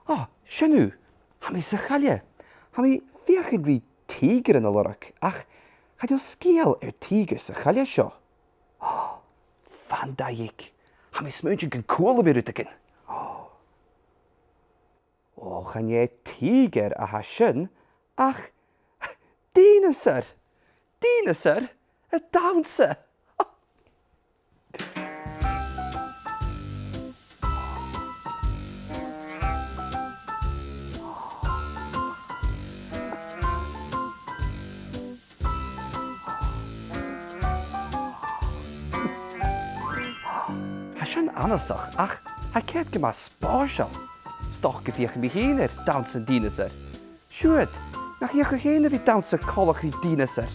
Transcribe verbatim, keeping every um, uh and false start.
Ò, sin thu. Tha mi sa choille. Tha mi a' feuchainn ri tìgearan a lorg, ach chan eil sgeul air tìgear sa choille seo. Ò, fan do dhìg. Tha mi a' smaointinn gun cuala mi rudeigin. Ò, chan e tìgear a tha sin, ach dìneasar. Dìneasar a' dannsa. Tha sin annasach, ach tha e ceart gu math spòrsail. 'S dòcha gum feuch mi fhìn air dannsa an dìneasair. Siuthad, nach fheuch thu fhèin a bhith a' dannsa coltach ri dìneasair?